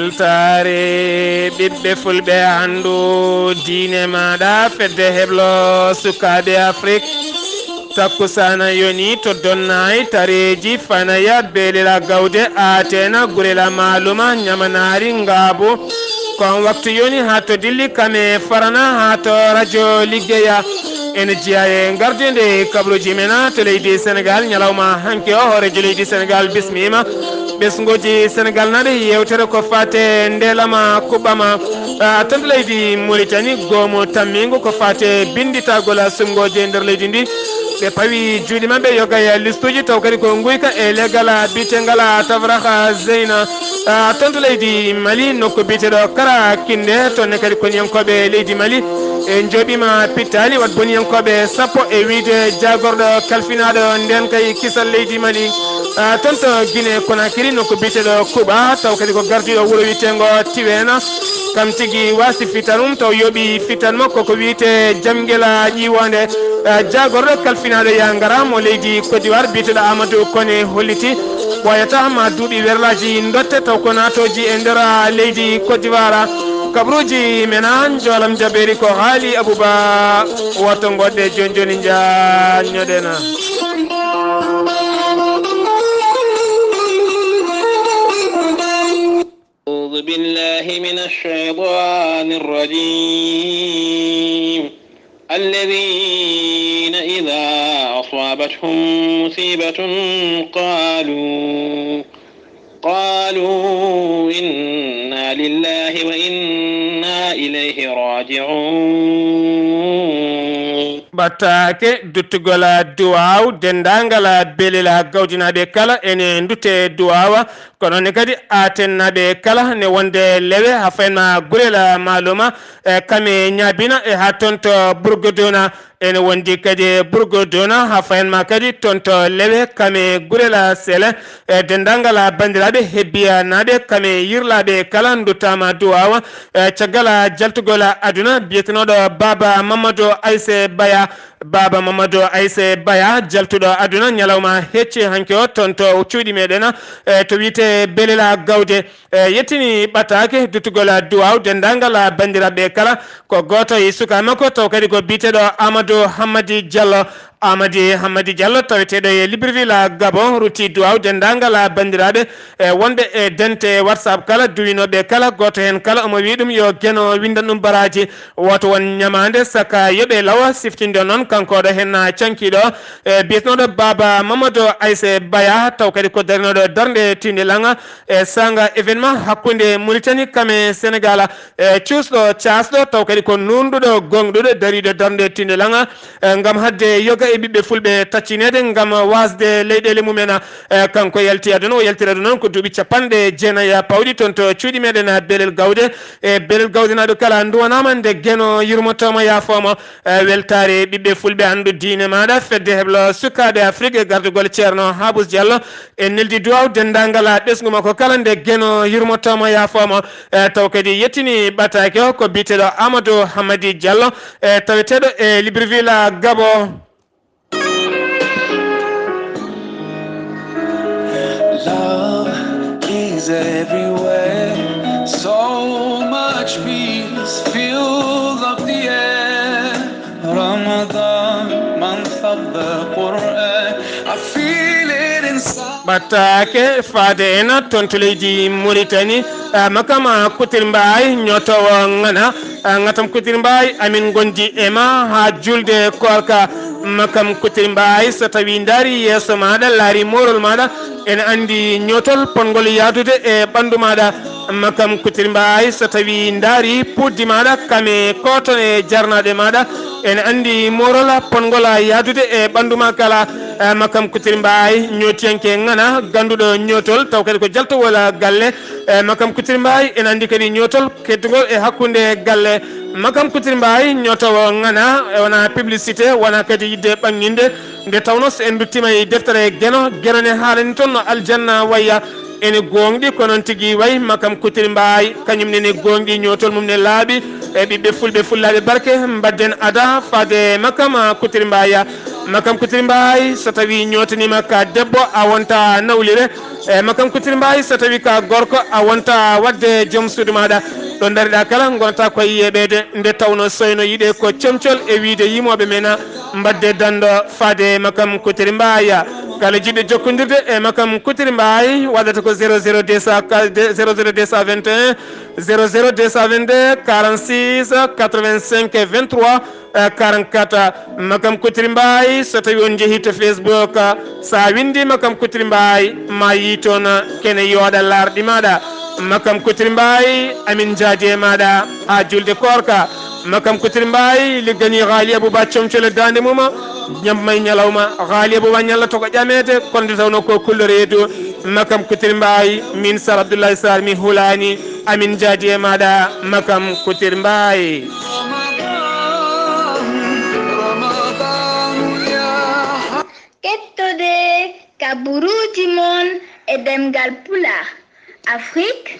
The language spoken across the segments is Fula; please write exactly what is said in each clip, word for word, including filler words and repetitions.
Weltaare ɓiɓɓe fulɓe, anndu diine maaɗa, fedde heblo sukaaɓe Afrik. Takkusaana yoni to Donnaay, Tareeji, Fanaya, Beelila, Gawde, Ateena, Gurela, Maaluma, Ñamanaari, Ngaabu. Ko on waktu yoni haa to Dilli, Kame, Farana, haa to rajo Liggeya. Ene jeyaa e ngardiinde kabaruuji men to leydi Senegaal. Ñalawma hanki o, hooreejo leydi Senegaal bismiima. Ɓesnguuji Senegaal naaɓe, yeewtere ko faate ndeelama kuɓɓama, ah, ton to leydi Moritani, goomu tammiingu ko faate binnditagol suɓngooji e nder leydi ndi. Ɓe pawi juuɗe maɓɓe yoga e listuuji, taw kadi ko nguyka e leggal biyetengal Tafraxa Zeyna, ah, ton to leydi Mali, nokku biyeteeɗo Kara Kinde. Toon ne kadi koniyankooɓe leydi Mali e njooɓiima pittaali, wat boniyankooɓe sappo e wiyde jaagorɗo kalfinaaɗo ndeen kay kisal leydi Mali. Ah, toon to Guinée Conakry, nokku biyeteeɗo Kuɓa, taw kadi ko gardiiɗo wuro wiyeteengo Tiweena. Kam tigi waasi fitan mum, taw yooɓi fitan mo, koko wiyetee Jamngela Ƴiiwoonde. Ah, jaagorɗo kalfinaaɗo yaa ngara mo leydi Côte d'Ivoire, biyeteeɗo Amadou Koné holliti ɓooyata ma duuɓi werlaaji ndotte, taw ko naatooji e nder leydi Côte d'Ivoire. Kabaruuji men, aan njoolam jabeeri ko Haali Abuba. Woto ngoɗɗe jooni jooni, njaanñoɗen. أعوذ بالله من الشيطان الرجيم. الذين إذا أصابتهم مصيبة قالوا، قالوا إنا لله وإنا إليه راجعون. Ɓattaake duttugol duwaaw, denndaangal Beelel Gawdinaaɓe kala ene ndutte duwaawa. Ko noon ne kadi Aten naaɓe kala ne wonde Lewe, haa fayin ma Gurel Maaluma, e Kame Ñaabina, e haa toon to Burgo Dona. Ene wondi kadi Burgo Dona, haa fayin ma kadi toon to Lewe, Kame, Gurel Sele, e denndaangal banndiraaɓe Hebbiya naaɓe, Kame yirlaaɓe kala nduttaama duwaawa. E caggal jaltugol aduna biyetenooɗo Baaba Mamadou Ayse Baya, Baaba Mamadou Ayse Baya, jaltuɗo aduna ñalawma hecci hanki o toon to cuuɗi meɗen, e to wiyetee Belela Gawde. E yettini ɓataake duttugol duwaaw denndaangal banndiraaɓe kala. Ko gooto e suka makko, taw kadi ko biyeteeɗo Amadou Hammadi Diallo. Amadou Hammadi Diallo, taweteeɗo e Libreville, Gabon, rutti duwaaw denndaangal banndiraaɓe e wonɓe e dente WhatsApp kala, duwinooɓe kala, gooto heen kala omo wiya ɗum yo Geno winndan ɗum baraaji. Woto won ñamaande saka yo ɓe law. Siftinde noon kanko ɗo heen cankiiɗo, e biyetenooɗo Baaba Mamadou Ayse Baya, taw kadi ko darinooɗo darnde tiinde langa e saanga événement hakkunde Mauritanie Kame Sénégal, e cuusɗo caasɗo, taw kadi ko nuunɗuɗo goongɗuɗo dariiɗo darnde tiinde langa, e ngam haɗde yoga e ɓiɓɓe fulɓe taccineede ngam waasde leyɗeele mumen. E kanko yalti aduna, o yaltiri aduna noon ko duuɓi capanɗe jeenayi pawɗi toon to cuuɗi meɗen Beelel Gawde. E Beelel Gawde naaɓe kala nduwanaama nde Geno yurmotooma yaafooma. E weltaare ɓiɓɓe fulɓe, anndu diine maaɗa, fedde heblo sukaaɓe Afrik e gardugol Ceerno Habus Diallo. En neldi duwaaw denndaangal ɓesngu makko kala nde Geno yurmotooma yaafooma. E taw kadi yettini ɓataake o ko biyeteeɗo Amadou Hammadi Diallo, e taweteeɗo e Libreville, Gabon. Love is everywhere. So much peace fills up the air. Ramadan, month of the Quran. I feel it inside. Ɓattaake faade en toon to leydi Mauritanie, eh, Makam Kutir Mbaay, ñootoowo ŋana, eh, Ŋatam Kutir Mbaay, amin ngondi e ma haa juulde koorka. Makam Kutir Mbaay, so tawii ndaari yeeso maaɗa, laari moorol maaɗa, ene anndi ñootol potngol yahdude e ɓanndu maaɗa. Makam Kutir Mbaay, so tawii ndaari puɗdi maaɗa, kame kooton e jarnaaɗe maaɗa, ene anndi moorol potngol yahdude e ɓanndu ma kala. Eh, Makam Kutir Mbaay, ñootiyanke ŋana, gannduɗo ñootol, taw kadi ko jaltowol galle. Eh, Makam Kutir Mbaay, ene anndi kadi ñootol keddugol e hakkunde galle. Makam Kutir Mbaay, ñootoowo ŋana, e wona publicité, wona kadi yidde ɓannginde. Nde tawnoo so en nduttiima e deftere Geno, Geno ne haalani toon no aljanna wayya. ene gooŋɗi ko noon tigi wayi. Makam Kutiri Mbaay, kañum nene gooŋɗi, ñootol mum ne laaɓi. E ɓiɓɓe fulɓe, fullaaɓe barke, mbadden ada faade Makam Kutiri Mbaay. Makam Kutiri Mbaay, so tawii ñootaniima ka debbo, a wonta nawlire. E Makam Kutiri Mbaay, so tawii ka gorko, a wonta waɗde joom suudu maaɗa. Ɗo ndariɗaa kala, ngonata ko e yeeɓeede, nde tawnoo soyno yiɗee ko comcol e wiyde yimooɓe men, mbadde danndo faade Makam Kutiri Mbaay. Kala jiɗɗo jokkondirde e Makam Kutiri Mbaay, waɗata ko zéro zéro deux cent, zéro zéro deux cent vingt et un, zéro zéro deux cent vingt-deux, quarante-six, quatre-vingt-cinq, vingt-trois, eh, quarante-quatre. Makam Kutiri Mbaay, so tawii on njehii to Facebook, so a winndii Makam Kutiri Mbaay, ma yii toon kene yooɗa laarɗi maaɗa. Makam Kutiri Mbaay, amin njaadi e maaɗa haa juulde koorka. Makam Kutiri Mbaay ligganii Haali Abuba comcol e daande mum, ñamma e ñalawma. Haali Abuba ñalla to ko ƴameede, kono nde tawnoo ko kullo reedu. Makam Kutiri Mbaay, min Sar Abdoulaye Sarr mi hulaani, amin njaadi e maaɗa, Makam Kutiri Mbaay. Kettode kaburuuji mon e ɗemngal Pulaar, Afrik,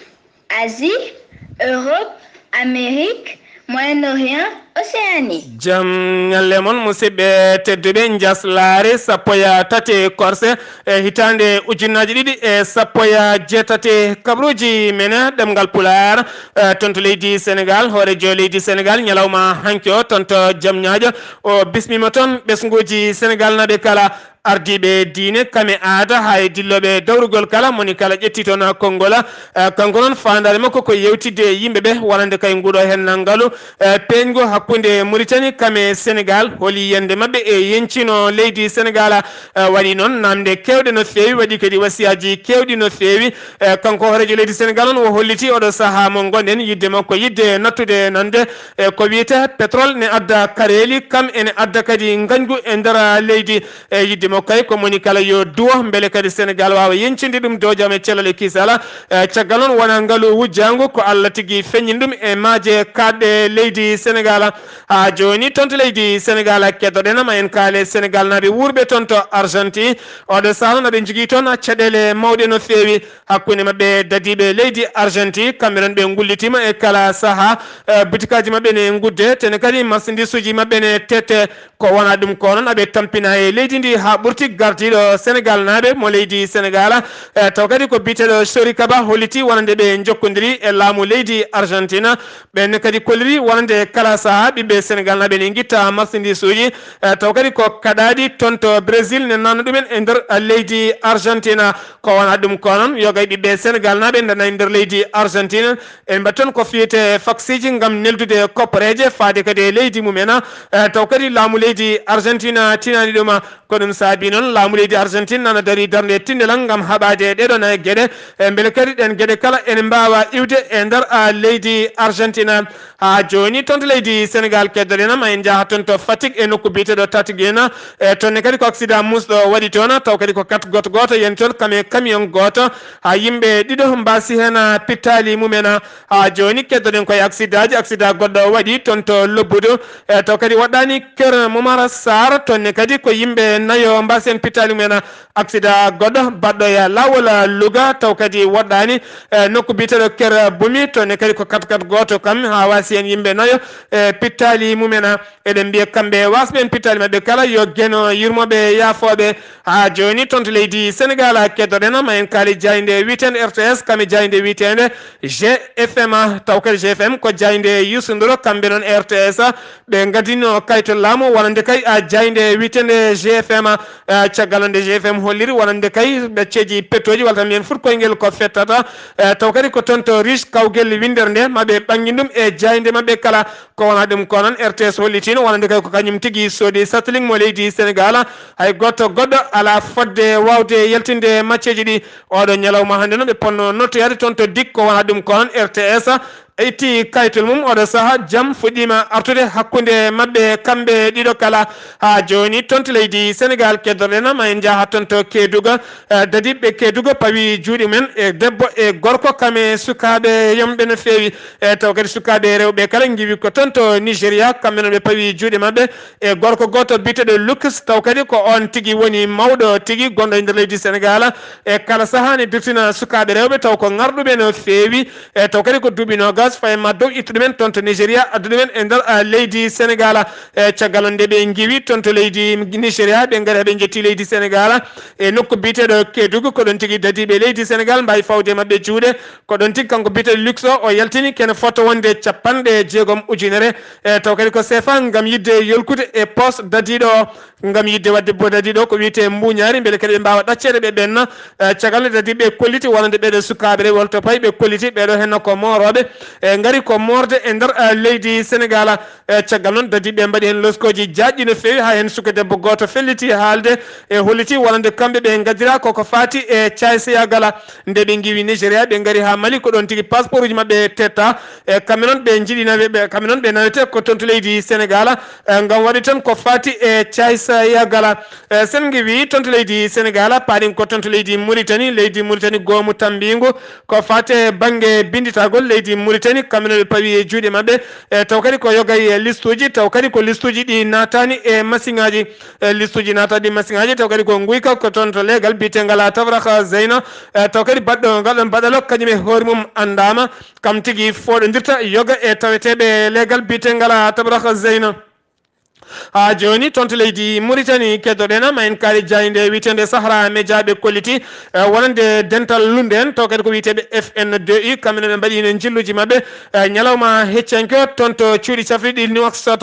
Asie, Europe, Amérique, Moyen-Orient, Océanie. Jam ñalle mon, musidɓe tedduɓe, njaslaare sappo e tati korse e hitaande ujunnaaji ɗiɗi e sappo e jeetati, kabaruuji men ɗemngal Pulaar, eh, toon to leydi Senegaal, hooreejo leydi Senegaal, ñalawma hanki o, toon to Jam Ñaajo, o bismiima toon ɓesnguuji Senegaalnaaɓe kala, ardiiɓe diine, kame aada, haa e dillooɓe dawrugol kala, moni kala ƴetti toon konngol. Eh, kanko noon, faandaare makko ko yeewtidde e yimɓe ɓe, wonande kay nguɗo heen nanngalu, eh, peeñngu hakkunde Mauritanie kame Senegaal, holi yiyannde maɓɓe e yeñcino leydi Senegaal. Eh, waɗi noon naamnde keewɗe no feewi, waɗi kadi wasiyaaji keewɗi no feewi. Eh, kanko hooreejo leydi Senegaal noon o holliti oɗo sahaa mo ngonɗen, yiɗde makko yiɗde nattude nande, eh, ko wiyetee pétrole ne adda kareeli, kam ene adda kadi ngañgu e nder leydi. E yiɗde makko kay ko moni kala yo duwo, mbele kadi Senegaal waawa yeñcinde ɗum dow jam e cellal e kisal. E caggal noon wonaa ngalu wujjaangu, ko Allah tigi feññini ɗum e maaje kaaɗɗe leydi Senegaal. Haa jooni toon to leydi Senegaal, keddoɗen ma en kaale Senegaalnaaɓe wuurɓe toon to Argentine. Oɗo sahaa noon aɓe njogii toon caɗeele mawɗe no feewi. Hakkunde maɓɓe dadiiɓe leydi Argentine, kamɓe noon ɓe ngullitiima e kala sahaa. Eh, butikaaji maɓɓe ne ngudde, tene kadi marchandisuuji maɓɓe ne tette. Ko wonaa ɗum ko noon, aɓe tampina e leydi ndi haa ɓurti. Gardiiɗo Senegaalnaaɓe mo leydi Senegaal, eh, taw kadi ko biyeteeɗo Sori Kaba, holliti wonande ɓe njokkondiri e laamu leydi Argentine. Ɓeen kadi kolliri wonande kala sahaa ɓiɓɓe Senegaalnaaɓe ne ngitta marchandisuuji, eh, taw kadi ko kaɗaaɗi toon to Brésil ne nanna ɗumen e nder, eh, leydi Argentine. Ko wonaa ɗum ko noon, yoga e ɓiɓɓe Senegaalnaaɓe ndana e nder leydi Argentine. En mbaɗ toon ko fiyetee faksiiji ngam neldude koppareeje faade kadi e leydi mumen. Eh, taw kadi laamu leydi Argentine tinaani ɗum. Ko ɗum saabii noon laamu leydi Argentine nana darii darnde tinnelal ngam haɓaade e ɗeeɗoon geɗe. Eh, mbele kadi ɗeen geɗe kala ene mbaawa iwde e nder, ah, leydi Argentine. Haa jooni toon to leydi Senegaal, keddoɗen ma en njaha toon to Fatick e nokku biyeteeɗo Tataguine. E toon ne kadi ko accident muusɗo waɗi toon, taw kadi ko carte gooto gooto yani toon, kame camion gooto. Haa yimɓe ɗiɗo mbaasi heen, ah, pittaali mumen. Haa jooni keddoɗen ko e accident ji, accident goɗɗo waɗi toon to Lobbudu. E taw kadi woɗɗaani Kër Momar Sarr, toon ne kadi ko yimɓe nayo mbaasi heen pittaali mumen. Accident goɗɗo baɗɗo e laawol Louga, taw kadi woɗɗaani, eh, nokku biyeteeɗo Kër Bumi, toon ne kadi ko carte carte gooto kam, haa waasi heen yimɓe nayo, eh, pittaali mumen. Eɗen mbiya kamɓe waasɓe en pittaali maɓɓe kala, yo Geno yurmo ɓe, yaafo ɓe. Haa jooni toon to leydi Senegaal, keddoɗen ma en kaali jaaynde wiyeteende R T S, kam e jaaynde wiyeteende G F M, taw kadi G F M ko jaaynde Youssou Ndour, kamɓe noon R T S, ɓe ngaddinoo kayto laamu wonande kay, ah, jaaynde wiyeteende G F M. Eh, caggal nde G F M holliri wonande kay ɓacceeji pettooji, walla tan mbiyen fuɗkoyngel ko fettata. Eh, taw kadi ko toon to Riche kawgel winndere nde, ma ɓe ɓanngin ɗum e jaaynde maɓɓe kala. Ko wonaa ɗum ko noon, R T S hollitiino wonande kay ko kañum tigi soodi Satellite mo leydi Senegaal. Hay gooto goɗɗo alaa fodde waawde yaltinde macceeji ɗi. Oɗo ñalawma hannde noon ɓe potnoo nodtoyaade toon to Dik, ko wonaa ɗum ko noon, R T S Itti kayitol mum, oɗo saha jam fuɗɗiima artude hakkunde maɓɓe kamɓe ɗiɗo kala. Haa jooni toon to leydi Senegaal, keddoɗen ma en njaha toon to Keduga. Eh, dadiɓe Keduga pawi juuɗe mumen e debbo e gorko, kam e sukaaɓe yomɓe no feewi. E taw kadi sukaaɓe rewɓe kala ngiwi ko toon to Nigeria, kamɓe noon ɓe pawi juuɗe maɓɓe e gorko gooto biyeteeɗo Lukus, taw kadi ko oon tigi woni mawɗo tigi gonɗo e nder leydi Senegaal. E kala sahaa ne dirtina sukaaɓe rewɓe taw ko ŋarɗuɓe no feewi. E taw kadi ko duuɓi noogas fayi ma dow ittude men toon to Nigeria, addude men e nder, ah, leydi Senegaal. E caggal noon nde ɓe ngiwi toon to leydi Nigeria, ɓe ngari haa ɓe njetti leydi Senegaal e nokku biyeteeɗo Kedugu. Ko ɗoon tigi dadiiɓe leydi Senegaal mbaawi fawde e maɓɓe juuɗe. Ko ɗoon tigi kanko biyeteeɗo Luks o, o yaltini kene fota wonde capanɗe jeegom ujunere. E taw kadi ko sefa ngam yiɗde yolkude e poos dadiiɗo o, ngam yiɗde waɗde bo dadiiɗo o ko wiyetee mbuuñaari, mbele kadi ɓe mbaawa ɗacceede ɓe ɓenna. E caggal nde dadiiɓe kolliti wonande ɓeeɗo sukaaɓe rewɓe walla to payi ɓe kolliti ɓeeɗo heen ko moorooɓe. E ngari ko moorde e nder, e, leydi Senegaal. E caggal noon dadiiɓe mbaɗi heen loskooji jaajɗi no feewi, haa heen suka debbo gooto felliti haalde e holliti wonande kamɓe ɓe ngaddiraa koko faati e caaysayagala. Nde ɓe ngiwi Nigeria, ɓe ngari haa Mali, ko ɗoon tigi passeport uji maɓɓe tetta. E kamɓe noon ɓe njiɗi nawe-, ɓe, kamɓe noon ɓe nawete ko toon to leydi Senegaal, e, ngam waɗi tan ko faati e caaysayagala. E, sen ngiwi toon to leydi Senegaal, paaɗen ko toon to leydi Mauritanie, leydi Mauritanie goomu tambiingu, ko faati e bannge binnditagol leydi Mauritanie, kamɓe noon ɓe pawi e juuɗe maɓɓe. E, taw kadi ko yoga e listuuji, taw kadi ko listuuji ɗi naataani e masiŋaaji. E, listuuji naataani ɗi masiŋaaji, taw kadi ko nguyka ko toon to leegal biyetengal Tabrak Zeyna. E, taw kadi baɗɗo ngal ɗoon baɗalo kañum e hoore mum anndaama, kam tigi fooɗondirta yoga e taweteeɓe leegal biyetengal Tabrak Zeyna. Haa jooni toon to leydi Mauritanie, keddoɗen ma en kaali jaaynde wiyeteende Sahara Media ɓe kolliti, e, wonande dental Lunde en, taw kadi ko wiyeteeɓe F N deux U, kamɓe ne ɓe mbaɗiino njilluuji maɓɓe, e, ñalawma heccanke o toon to cuuɗi cafrirɗi Nouakchott.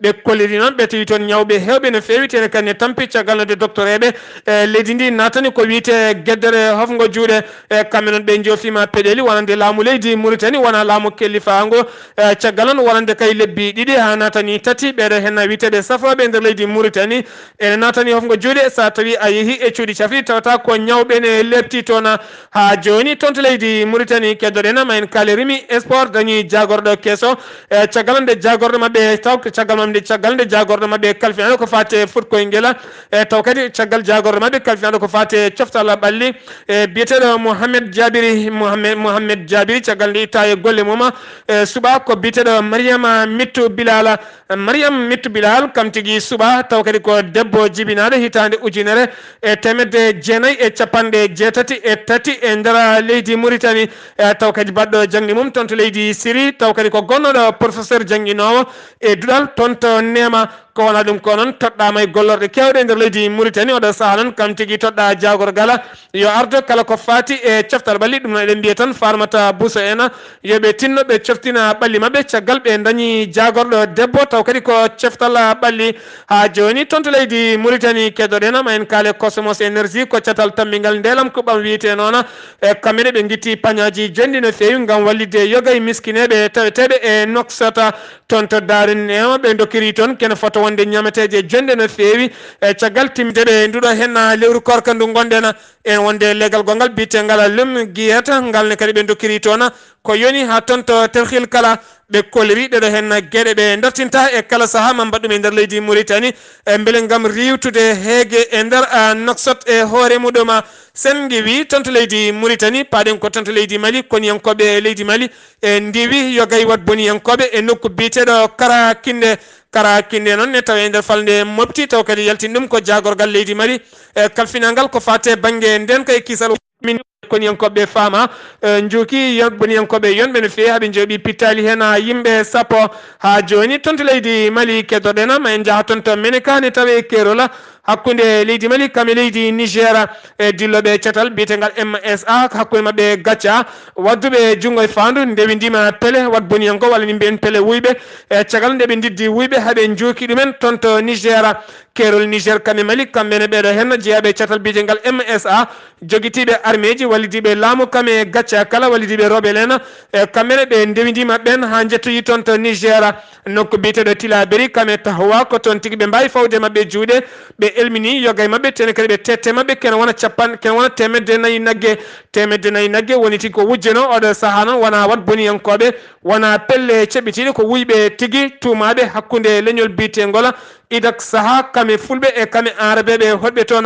Ɓe kolliri noon, ɓe tawi toon ñawɓe heewɓe no feewi, tene kadi ne tampi caggal nodde doktoreeɓe, e, leydi ndi naatani ko wiyetee geddere hofngo juuɗe. E, kamɓe noon ɓe njoofiima peɗeeli wonande laamu leydi Mauritanie, wona laamu kellifaango. E, caggal noon wonande kay lebbi ɗiɗi haa naatani tati, ɓeeɗo heen na wiyeteeɓe safrooɓe e nder leydi Mauritanie, ene naatani hofngo juuɗe. So a tawi a yehi e cuuɗi cafri, tawata ko ñawɓe ne leepti toon. Haa jooni toon to leydi Mauritanie, keddoɗen ma en kaali rimi sport dañi jaagorɗo keso. E, caggal nde jaagorɗo maɓɓe, taw caggal maɓɓe, caggal nde jaagorɗo maɓɓe kalfinaaɗo ko faati e fuɗkoyngel. E, taw kadi caggal jaagorɗo maɓɓe kalfinaaɗo ko faati e coftal ɓalli, e, biyeteeɗo Mohamed Jabiri, Mohamed, Mohamed Jabiri, caggal nde itta e golle mum, e, suɓa ko biyeteeɗo Mariama Mittu Bilala. Mariam Mittu Bilal, kam tigi suɓa, taw kadi ko debbo jibinaaɗo hitaande ujunere e teemedde jeenayi e capanɗe jeetati e tati e nder leydi Mauritanie, e taw kadi baɗɗo jaŋde mum toon to leydi Siri, taw kadi ko gonnooɗo professeur jannginoowo e duɗal toon to Neema. Ko wona ɗum ko noon toɗɗaama e gollorɗe keewɗe e nder leydi Mauritanie, oɗo sahaa noon kam tigi toɗɗa jaagorgal yo ardo kala ko faati e coftal ɓalli, ɗum noon eɗen mbiya tan Farmata Bousso en, yo ɓe tinno ɓe coftina ɓalli maɓɓe, caggal ɓe dañi jaagorɗo debbo, taw kadi ko coftal ɓalli. Haa jooni, toon to leydi Mauritanie, keddoɗen ma en kaale Cosmos Énergie, ko catal tammbingal ndeelam kuɓɓam wiyetee noon. E kamɓe ne ɓe ngitti pañaaji jonɗi no feewi ngam wallitde yoga e miskineeɓe taweteeɓe e Nouakchott, toon to Daaru Neema, ɓe ndokkiri toon kene fota wonde ñamateeje jonɗe no feewi. E caggal timde ɓe nduɗo heen lewru koorka ndu ngonɗen, en wonde leegal gongal biyetengal Lum Giyeta, ngal ne kadi ɓe ndokkiri toon ko yoni haa toon to Terhil kala. Ɓe kolliri ɗeɗo heen geɗe ɓe dartinta e kala sahaa ma mbaɗ ɗum e nder leydi Mauritanie, e mbele ngam riiwtude heege e nder, a, Nouakchott e hoore muɗum. Sen ngiwi toon to leydi Mauritanie, paaɗen ko toon to leydi Mali, koniyankooɓe leydi Mali, e ndiwi yoga e waɗ boniyankooɓe e nokku biyeteeɗo Karakinde. Karakinde noon ne tawi e nder falnde Mopti, taw kadi yaltin ɗum ko jaagorgal leydi Mali, e kalfinangal ko faate bannge ndeenka e kisal. Min koniyankooɓe faama, e, njuuki yon-, boniyankooɓe yonɓe no feewi, haa ɓe njooɓi pittaali heen, a, yimɓe sappo. Haa jooni, toon to leydi Mali, keddoɗen ma en njaha toon to Meneka, ne tawi e keerol hakkunde leydi Mali kam e leydi Niger, e dillooɓe catal biyetengal M S A, hakkunde maɓɓe e Gacca, wadduɓe junngo e faandu, ndewindiima pele, waɗ boniyanko walla min mbiyen pele wuyɓe, e caggal nde ɓe ndiddi wuyɓe, haa ɓe njuuki ɗumen toon to Niger. Keerol Niger kam e Mali, kamɓe ne ɓeeɗo heen jeyaaɓe catal biyetengal M S A, jogitiiɓe armeeji, wallidiiɓe laamu kam e Gacca kala, wallidiiɓe rebel en, e kamɓe ne ɓe ndewindiima ɓeen haa njettoyi toon to Niger, nokku biyeteeɗo Tilaberi kam e Tahoua, ko toon tigi ɓe mbaawi fawde maɓɓe juuɗe, ɓe elmini yoga e maɓɓe, tene kadi ɓe tette maɓɓe, kene wona capan-, kene wona teemedde nayi nagge. Teemedde nayi nagge woni tigi ko wujjeno oɗo sahaa noon, wona wat boniyankooɓe, wona pelle ceɓitiiɗe, ko wuyɓe tigi tuumaaɓe hakkunde leñol biyeteengol Idak sahaa, kame fulɓe e kame aarabeeɓe hoɗɓe toon.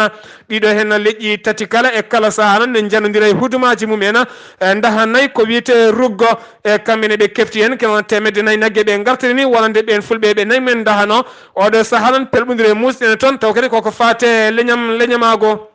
Ɗiɗo heen leƴƴi tati kala e kala sahaa noon ne njanodira e hudumaaji mum en, e ndaha nayi ko wiyetee ruggo, e kamɓe ne ɓe kefti heen, kene wona teemedde nayi nagge ɓe ngartiri ni, wonande ɓeen fulɓe ɓe nayi men ndahano. Oɗo sahaa noon pelɓondire muusɗe ne toon, taw kadi koko faate leñam, leñamaago.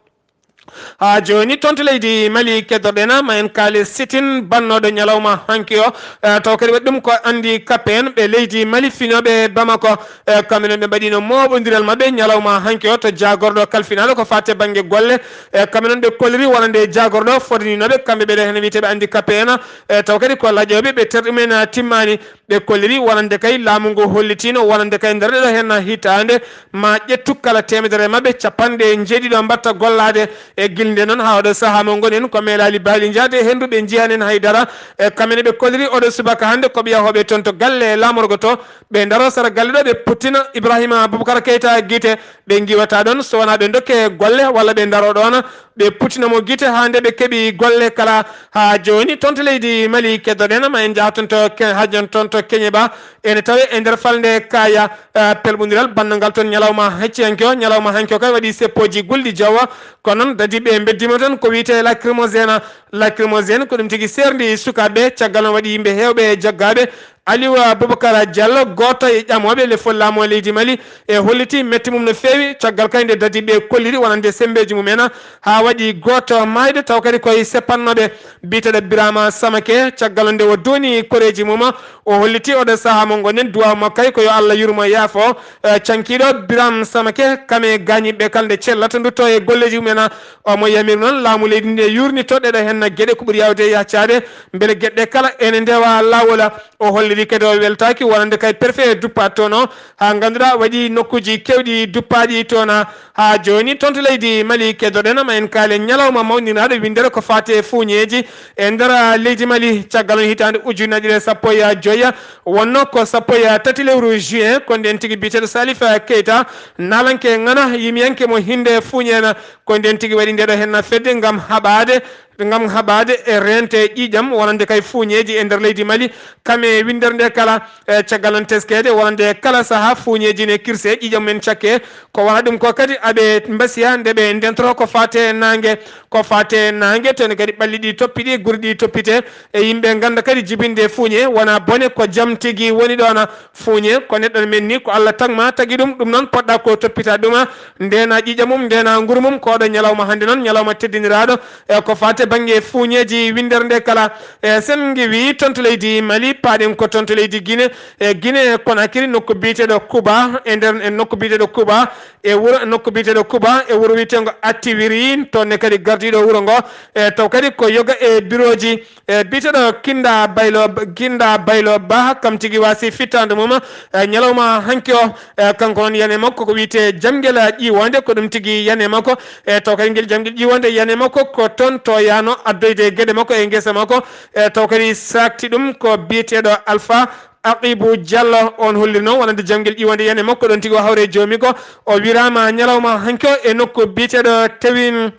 Haa jooni toon to leydi Mali keddoɗen, ma en kaali sitin bannooɗo ñalawma hanki o, eh, taw kadi waɗi ɗum ko handicapé en ɓe leydi Mali finooɓe Bamako, eh, kamɓe noon ɓe mbaɗino mooɓondiral maɓɓe ñalawma hanki o to jaagorɗo kalfinaaɗo ko faate bannge golle, eh, kamɓe noon ɓe kolliri wonande jaagorɗo fodaninooɓe kamɓe ɓeɗo heen wiyeteeɓe handicapé en, eh, taw kadi ko laƴooɓe ɓe terɗe mumen, eh, timmaani. Ɓe kolliri wonande kay laamu ngu hollitiino wonande kay nder ɗeɗo heen hitaande ma ƴettu kala teemedere e maɓɓe capanɗe njeeɗiɗo mbaɗta gollaade. E gilnde noon haa oɗo sahaa mo ngonen ko meelaali baali njaade henndu ɓe njiyanen hay dara. E kamɓe ne ɓe kolliri oɗo subaka hannde ko ɓe yahooɓe toon to galle laamorgo to, ɓe ndaro sara galle ɗo ɓe puttina Ibrahima Boubacar Keita gite, ɓe ngiwata ɗoon so wonaa ɓe ndokke golle walla ɓe ndaro ɗoon. Ɓe puttina mo gite haa nde ɓe keɓi golle kala. Haa jooni toon to leydi Mali keddoɗen, ma en njaha toon to Ke-, haa jooni toon to Keñeba. Ene tawe e nder falnde Kaya, eh, pelɓondiral bannangal toon ñalawma hecciyanke o, ñalawma hanki o kay waɗi seppooji gulɗi jawa. Kono noon dadiiɓe mbeddiima tan ko wiyetee lacrymogène. Lacrymogène ko ɗum tigi seerndi sukaaɓe, caggal noon waɗi yimɓe heewɓe jaggaaɓe. Aliou Boubacar Diallo, gooto e ƴamooɓe lefol laamu leydi Mali, e holliti metti mum no feewi, caggal kay nde dadiiɓe kolliri wonande semmbeeji mum en, haa waɗi gooto maayde, taw kadi koye seppannooɓe biyeteeɗo Birama Samake, caggal nde o dooni koreeji mum, o holliti oɗo sahaa mo ngonɗen duwaaw makko kay ko yo Allah yurmo yaafo, eh, cankiiɗo Birame Samake, kame gaañiiɓe kala nde cellata ndutto e golleeji mum en, omo yamiri noon laamu leydi ndi e yuurnitto ɗeɗo heen geɗe ko ɓuri yaawde yahcaade, mbele geɗe ɗe kala ene ndewa laawol. O holliri kadi o weltaaki wonande kay préfet duppaat toon o, haa ngannduɗaa waɗi nokkuuji keewɗi duppaaɗi toon. Haa jooni toon to leydi Mali keddoɗen, ma en kaale ñalawma mawninaaɗo winndere ko faate fuuñeeji e nder leydi Mali. Caggal on hitaande ujunnaji ɗiɗi e sappo e joyi, wonno ko sappo e tati lewru juin, ko ndeen tigi biyeteeɗo Salif Keita, naalanke ŋana, yimiyanke mo hinnde fuuñe en, ko ndeen tigi waɗi ndeɗo henna fedde ngam haɓaade ngam haɓaade e reente ƴiiƴam wonande kay fuuñeeji e nder leydi Mali. Kame winndere nde kala, e caggal noon teskeede wonande kala sahaa fuuñeeji ne kirse, ƴiiƴam men cakke. Ko wona ɗum ko kadi aɓe mbasiya nde ɓe ndentoto ko faate naange, ko faate naange, toon kadi ɓalli ɗi toppiɗi, guri ɗi toppite, e yimɓe ngannda kadi jibinde fuuñe wona bone, ko jam tigi woni ɗoon. Fuuñe ko neɗɗo men ni, ko Allah tagma tagi ɗum, ɗum noon poɗɗa ko toppita ɗuma, ndena ƴiiƴam mum, ndena nguru mum. Ko oɗo ñalawma hannde noon, ñalawma teddiniraaɗo, e ko faate bannge fuuñeeji winndere nde kala. E sen ngiwi toon to leydi Mali, paaɗen ko toon to leydi Guinée, e Guinée Conakry, nokku biyeteeɗo Kuba, e nder e nokku biyeteeɗo Kuba, e wuro, nokku biyeteeɗo Kuba, e wuro wiyeteengo Attiwiri, toon ne kadi gardiiɗo wuro ngo, e taw kadi ko yoga e birooji, e biyeteeɗo Kinda Baylo, Kinda Baylo Ba, kam tigi waasi fittaandu mum, e ñalawma hanki o, e kanko noon yane makko ko wiyetee jamngel ƴiwonde, ko ɗum tigi yane makko, e taw kadi ngel jamngel ƴiwonde yane makko ko toon to yaano addoyde geɗe makko e ngesa makko, e taw kadi sakti ɗum ko biyeteeɗo Alpha Aqibu Diallo, on hollirno wonande jamngel ƴiwonde yane makko ɗon tigi o hawre joomi ko o wiraama ñalawma hanki o e nokku biyeteeɗo Tewin.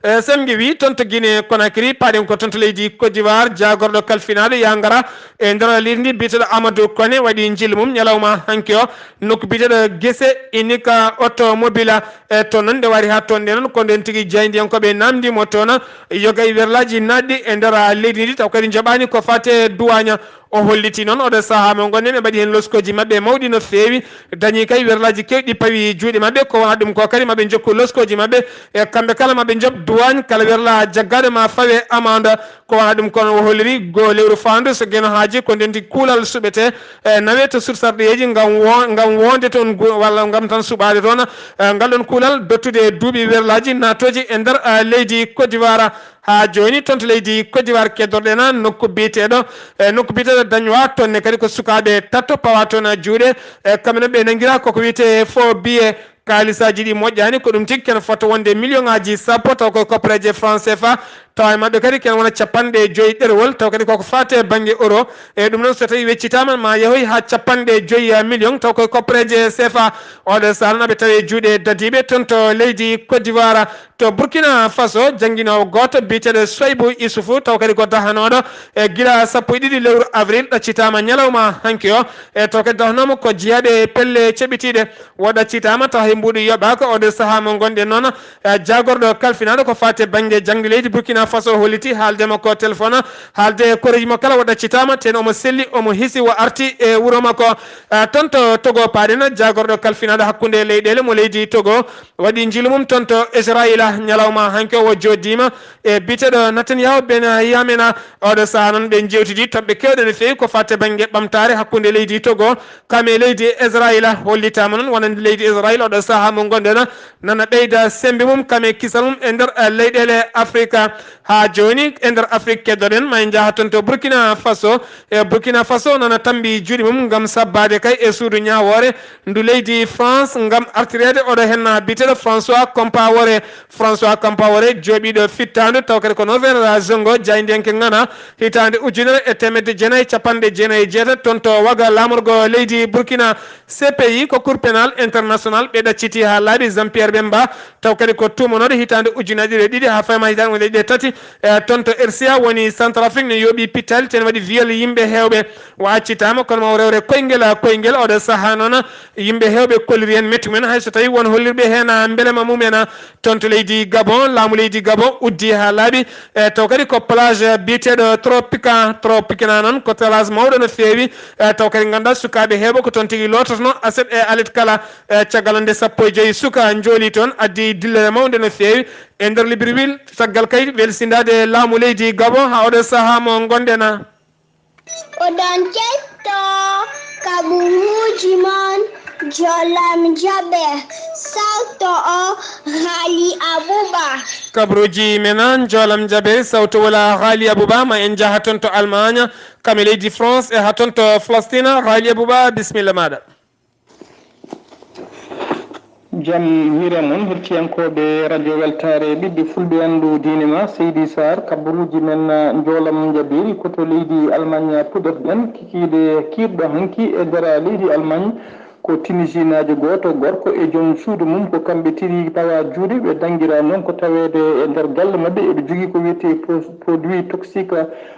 E, sen ngiwi toon to Guinée Conakry, paaɗen ko toon to leydi Côte d'Ivoire, jaagorɗo kalfinaaɗo yangara e nder leydi ndi biyeteeɗo Amadou Koné waɗi njillu mum ñalawma hanki o nokku biyeteeɗo Gese Inika Automobile. E, toon noon nde wari haa toon nde noon ko nden tigi jaayndiyankooɓe naamndi mo toon yoga e werlaaji naatɗi e nder leydi ndi, taw kadi njoɓaani ko faate duwaaña. O holliti noon oɗo sahaa mo ngonɗen ɓe mbaɗi heen loskooji maɓɓe mawɗi no feewi, dañi kay werlaaji keewɗi pawi juuɗe maɓɓe, ko wona ɗum ko kadi maɓe njokku loskooji maɓɓe, e kamɓe kala maɓe njoɓ duwaañ kala werla jaggaaɗo ma fawe amande. Ko wona ɗum kono o holliri go lewru faandu so geno haaji ko ndenti kuulal suɓete, e nawe to sursarɗeyeeji ngam wo-, ngam wonde toon gu-, walla ngam tan suɓaade toon, e ngal ɗon kuulal dottude e duuɓi werlaaji naatooji e nder, e leydi Côte d'Ivoire. Haa jooni toon to leydi Côte d'Ivoire keddorɗen nokku biyeteeɗo, e nokku biyeteeɗo Dañwa, toon ne kadi ko sukaaɓe tato pawa toon juuɗe, e kamɓe noon ɓe nanngira koko wiyetee faux billet. Kaalisaaji ɗi moƴƴaani, ko ɗum tigi ken fota wonde million ŋaaji sappo, taw koye koppareeje franc C F A, tawa e maɓɓe kadi ken wona capanɗe joyi ɗerewol, taw kadi koko faate bannge euro. E ɗum noon, so tawi weccitaama, ma yahoy haa capanɗe joyi million, taw koye koppareeje C F A. Oɗo sahaa noon aɓe tawi e juuɗe dadiiɓe toon to leydi Côte d'Ivoire. To Burkina Faso, jannginoowo gooto biyeteeɗo Soybu Isufu, taw kadi ko dahanooɗo e gila sappo e ɗiɗi lewru avril, ɗaccitaama ñalawma hanki o. E taw kadi dahanooma ko jeyaaɓe pelle ceɓitiiɗe. Wo ɗaccitaama taw hay mbuuɗu yoɓaaka. Oɗo sahaa mo ngonɗen noon, e jaagorɗo kalfinaaɗo ko faate bannge jaŋde leydi Burkina Faso holliti haalde makko téléphone, haalde koreeji mo kala wo ɗaccitaama, teno omo selli, omo hisi, wo arti e wuro makko. E toon to Togo paaɗen, jaagorɗo kalfinaaɗo hakkunde leyɗeele mo leydi Togo waɗi njiilu mum toon to Israila ñalawma hanki o, wo jooɗiima e biyeteeɗo Netanyahu Benyamina. Oɗo sahaa noon ɓe njeewtidi toɓɓe keewɗe no feewi ko faate bannge ɓamtaare hakkunde leydi Togo kam e leydi Israila. Hollitaama noon wonande leydi Israila oɗo sahaa mo ngonɗen nana ɓeyda semmbe mum kam e kisal mum e nder, eh, leyɗeele Afrika. Haa jooni e nder Afrik keddoɗen, ma en njaha toon to Burkina Faso. E Burkina Faso nana tammbi juuɗe mum ngam sabbaade kay e suudu ñaawoore ndu leydi France ngam artireede oɗo henna biyeteeɗo François Compaoré. François Compaoré, jooɓiiɗo fittaandu, taw kadi ko Norbert Zongo, jaayndiyanke Ghana, hitaande ujunere e teemedde jeenayi e capanɗe jeenayi e jeetati, toon to Waga, laamorgo leydi Burkina. C P I ko Cour pénale internationale, ɓe ɗacciti haa laaɓi Jean Pierre Bemba, taw kadi ko tuumanooɗo hitaande ujunnaji ɗiɗi haa fayma hitaande ujunnaji ɗiɗi e tati, e toon to R C A woni Centrafrique, ne yooɓi pittaali, teno waɗi viol yimɓe heewɓe. Wa accitaama, kono ma o rewre koyngel, koyngel. Oɗo sahaa noon, yimɓe heewɓe kolliri heen mettu men, hay so tawii won hollirɓe heen mbelema mumen. Toon to leydi Gabon, laamu leydi Gabon uddi haa laaɓi, e taw kadi ko plage biyeteeɗo Tropica, Tropicana noon, ko plage mawɗo no feewi, e taw kadi ngannduɗaa sukaaɓe heewɓe ko toon tigi loototonoo aset e alet kala, e caggal nde sappo e joyi suka njooli toon, addi dillere mawnde no feewi e nder Libreville, caggal kay welsindaade laamu leydi Gabon haa oɗo sahaa mo ngonɗen. Oɗon ketto kaɓuruuji mon, Jolam Jaɓe, sawto o Haali Abuba. Kaɓuruuji men an, Jolam Jaɓe, sawto wala Haali Abuba, ma en njaha toon to Almaaña, kam e leydi France, e haa toon to Falastina. Haali Abuba, bisimilla maaɗa. Jam hiire mon, hettiyankooɓe Radio Weltaare, ɓiɓɓe fulɓe anndu diine ma, Seydi Sarr, kabaruuji men, ah, njoolam njaɓeeri ko to leydi Almaañ puɗɗorɗen, kikiiɗe kiirɗo hanki e nder leydi Almaañ, ko Tinisinaajo gooto, gorko e joom suudu mum, ko kamɓe tiri pawa juuɗe, ɓe danngira noon ko taweede e nder galle maɓɓe, eɓe jogii ko wiyetee pro-, produit toxique,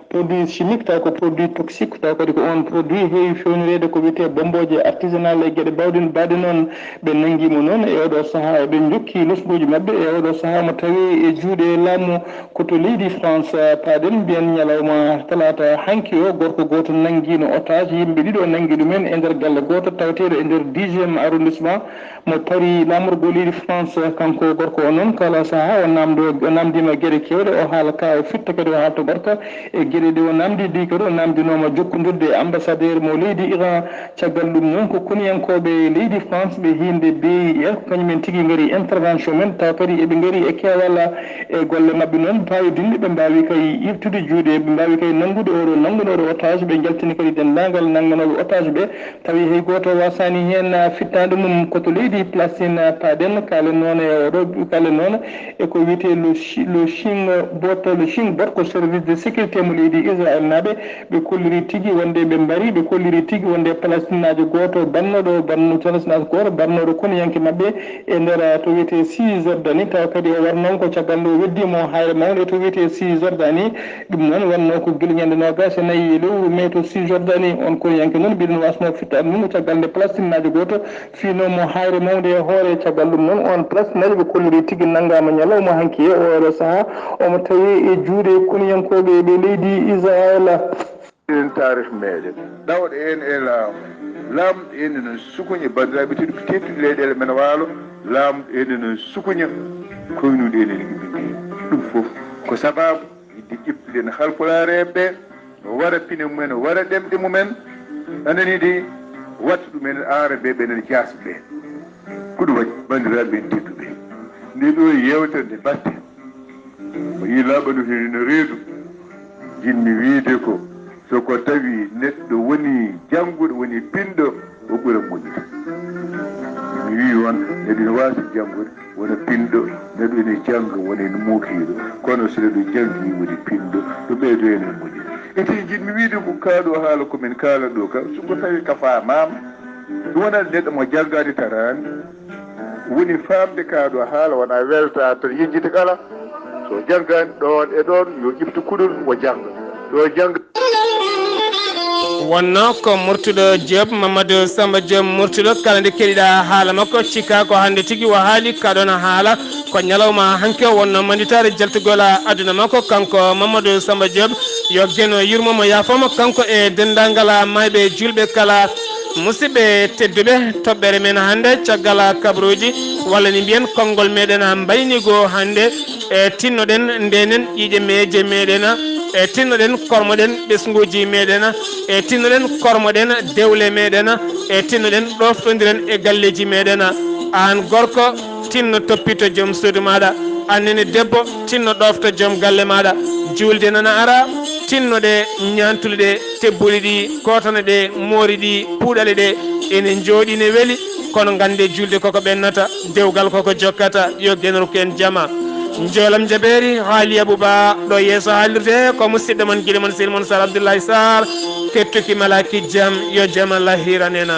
produit chimique, taw ko produit toxique, taw kadi ko on produit heewi fewnireede ko wiyetee bombooje artisanal e geɗe bawɗe, baɗe noon. Ɓe nanngi mo noon e oɗo sahaa, eɓe njokki losnguuji maɓɓe e oɗo sahaa mo tawi e juuɗe laamu ko to leydi France. Paaɗen mbiyen ñalawma talaata hanki o, gorko gooto nanngiino otage, yimɓe ɗiɗo nanngi ɗumen e nder galle gooto taweteeɗo e nder dixième arrondissement mo Paris, laamorgo leydi France. Kanko gorko o noon, kala sahaa o namdo, o namdiima geɗe keewɗe, o haala ka, o firta kadi o haalta gorka e geɗe ɗe o namdi. Ɗi kadi o namdinooma jokkondirde e ambassadeur mo leydi Iran. Caggal ɗum noon, ko koniyankooɓe leydi France ɓe hiinde B I R, ko kañum en tigi ngari intervention men, tawa kadi eɓe ngari e keewal e golle maɓɓe noon, payodinɗe ɓe mbaawi kay irtude juuɗe, ɓe mbaawi kay nanngude oɗo, nanngunooɗo otage, ɓe njaltini kadi denndaangal nannganooɓe otage ɓe. Tawi hay gooto wasaani heen, ah, fittaandu mum ko to leydi Palestine, ah, paaɗen, kaalen noon e oɗo, kaalen noon e ko wiyetee le Chi-, le Ching Bot, le Ching Bot ko service de sécurité mo leydi Israël naaɓe, ɓe kolliri tigi wonde ɓe mbari, ɓe kolliri tigi wonde Palestinaajo gooto bannooɗo, banno Palestinaajo gooto bannooɗo koniyanke maɓɓe e nder, ah, to wiyetee Cisjordanie, tawa kadi o warnoon ko caggal nde o weddi mo hayre mawnde to wiyetee Cisjordanie. Ɗum noon wonnoo ko gila ñande noogaas e nayi lewru mee to Cisjordanie. On koniyanke noon mbiɗen wasnoo fittaandu mum ko caggal nde Palestinnaajo gooto fiinoo mo hayre mawnde e hoore. Caggal ɗum noon, on Palestinnaajo ɓe kolliri tigi nanngaama ñalawma hanki e oɗo sahaa. Omo tawi e juuɗe koniyankooɓe ɓe leydi Israel. En taarih meeɗen. Ɗawɗo en e laamu. Laamɗo en ene sukuñi banndiraaɓe tedduɓe, tedduɓe leyɗeele men waalo. Laamɗo en ene sukuña koynuɗe en ene ɓiɓɓe. Ɗum fof ko sabaabu yidde ƴeptude en halpulareeɓe ɓe, wara pine mumen, wara ɗemɗe mumen, anani de, watta ɗum en aara ɓe, ɓe nana jaasi ɓe. Ko ɗum waɗi, banndiraaɓe en tedduɓe, nde ɗo yeewtere nde mbaɗten, o yii laaɓa no hino reedu, njiɗmi wiide ko, so ko tawi neɗɗo woni jannguɗo, woni pinɗo, o ɓura moƴƴude. Mi wii on, neɗɗo ina waasi janngude wona pinɗo, neɗɗo ina jannga wona ina muukiiɗo, kono so neɗɗo janngi woni pinɗo, ɗum ɓeydo enen moƴƴi. Ete jiɗmi wiide ko kaaɗo haala ko min kaala ɗo ka, so ko tawi ka faamaama, ɗum wonani neɗɗo mo janngaani taraani, woni faamde kaaɗo haala wona welta tan yejjita kala, so janngaani ɗoon e ɗoon yo ƴiftu kuɗol o jannga, yo jannga. Wonno ko Murtuɗo Diop, Mamadou Samba Diop Murtuɗo, kala nde keɗiɗa haala makko, cikka ko hannde tigi o haali ka ɗon haala. Ko ñalawma hanke o wonno mannditaare jaltugol aduna makko, kanko Mamadou Samba Diop, yo Geno yurmo mo, yaafo mo, kanko e denndaangal maayɓe juulɓe kala. Musidɓe tedduɓe, toɓɓere men hannde caggal kabaruuji, walla ni mbiyen konngol meɗen mbaynigo hannde, e tinnoɗen ndenen ƴiiƴe meeje meɗen, e tinnoɗen kormoɗen ɓesnguuji meɗen, e tinnoɗen kormoɗen dewle meɗen, e tinnoɗen ɗoftondiren e galleeji meɗen. Aan gorko, tinno toppito joom suudu maɗa. Aan nene debbo, tinno ɗofto joom galle maɗa. Juulde nana ara, tinnoɗe ñaantuɗe ɗe, tebbuɗe ɗi, kootane ɗe, moori ɗi, puɗale ɗe, ene njooɗi ne weli, kono ngannde juulde koko ɓennata, dewgal koko jokkata. Yo Geno rokku en jama. Njoolam jabeeri, haali Abou Ba, ɗo yeeso haalirde ko musidɗo mon, giɗo mon, sehil mon Sar Abdoulaye Sarr, kettuki malaki jam, yo jam Allah hiran en.